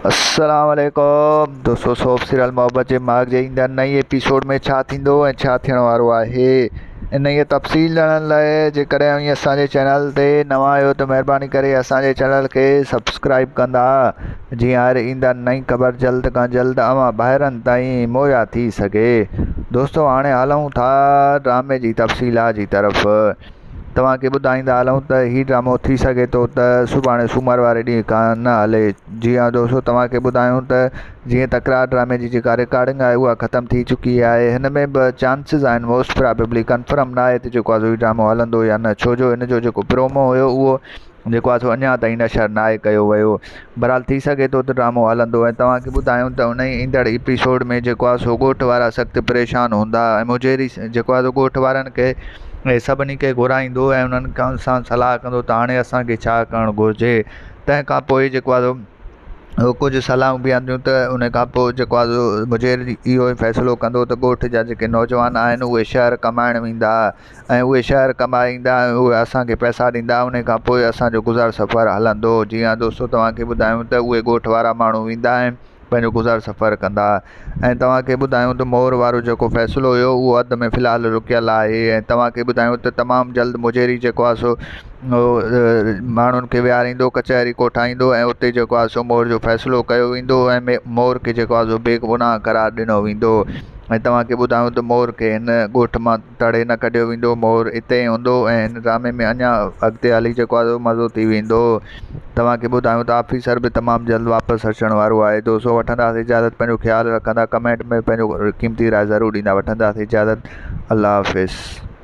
السلام عليڪم دوستو سوپ سيريل محبت جي ماڳ جي ايندڙ نئين ايپيسوڊ ۾ ڇا ٿيندو ۽ ڇا ٿيڻ وارو آهي انهيء تفصيل ڄاڻڻ لاء جيڪڏهن اوهين اسان جي چينل تي نوان آهيو ته مهرباني ڪري اسان جي چينل کي سبسڪرائب ڪندا جيئن هر ايندڙ نئين خبر جلد کان جلد اوهان ڀائرن تائين مهيا ٿي سگهي دوستو هاڻي هلون ٿا ڊرامي جي تفصيلات جي طرف توهان کي ٻڌائيندا هلون ته هي ڊرامو ٿي سگهي ٿو ته سڀاڻي سومر واري ڏينهن کان نه هلي. جي ها دوستو توهان کي ٻڌايون ته جيئن تڪرار ڊرامي جي جيڪا رڪارڊنگ آهي اها ختم ٿي چڪي آهي هن ۾ به چانسز آهن موسٽ پرابيبلي ڪنفرم نه آهي ته جيڪو آهي هي ڊرامو هلندو يا نه ڇو جو هن جو جيڪو پرومو هيو اهو جيڪو آهي سو اڃا تائين نشر ناهي ڪيو ويو. بھرحال ٿي سگهي ٿو ته ڊرامو هلندو ۽ توهان کي ٻڌايون ته انهي ايندڙ ايپيسوڊ ۾ جيڪو آهي سو ڳوٺ وارا سخت پريشان هوندا ۽ مجيري جيڪو آهي سو ڳوٺ وارن کي سڀني کي گهرائيندو ۽ انهن سان صلاح ڪندو ته هاڻي اسان کي ڇا ڪرڻ گهرجي تنهن کان پوء جيڪو آهي سو ڪجهه صلاحون به آنديون ته ان کان پوء جيڪو آهي سو مجيري اهو فيصلو ڪندو ته ڳوٺ جا جيڪي نوجوان آهن اهي شهر ڪمائڻ ويندا ۽ اهي شهر ڪمائي ايندا ۽ اهي اسان کي پئسا ڏيندا انهي کان پوء اسان جو گذر سفر هلندو جي ها دوستو توهان کي ٻڌايون ته اهي ڳوٺ وارا ماڻهو ويندا ۽ پنهنجو گذر سفر ڪندا ۽ توهان کي ٻڌايون ته مور وارو جيڪو فيصلو هيو اهو اڌ ۾ في الحال رڪيل آهي ۽ توهان کي ٻڌايون ته تمام جلد مجيري جيڪو آهي سو ماڻهن کي ويهاريندو ڪچهري ڪوٺائيندو ۽ اتي جيڪو آهي سو مور جو فيصلو ڪيو ويندو ۽ مور کي جيڪو آهي سو بيگناهه قرار ڏنو ويندو ۽ توهان کي ٻڌايون ته مور کي هن ڳوٺ مان تڙي نه ڪڍيو ويندو، مور اتي ئي هوندو ۽ هن ڊرامي ۾ اڃا اڳتي هلي جيڪو آهي سو مزو ٿي ويندو. توهان کي ٻڌايون ته آفيسر به تمام جلد واپس اچڻ وارو آهي. دوستو وٺنداسين اجازت پنهنجو خيال رکندا ڪمينٽ ۾ پنهنجو قيمتي راء ضرور ڏيندا وٺنداسين اجازت الله حافظ.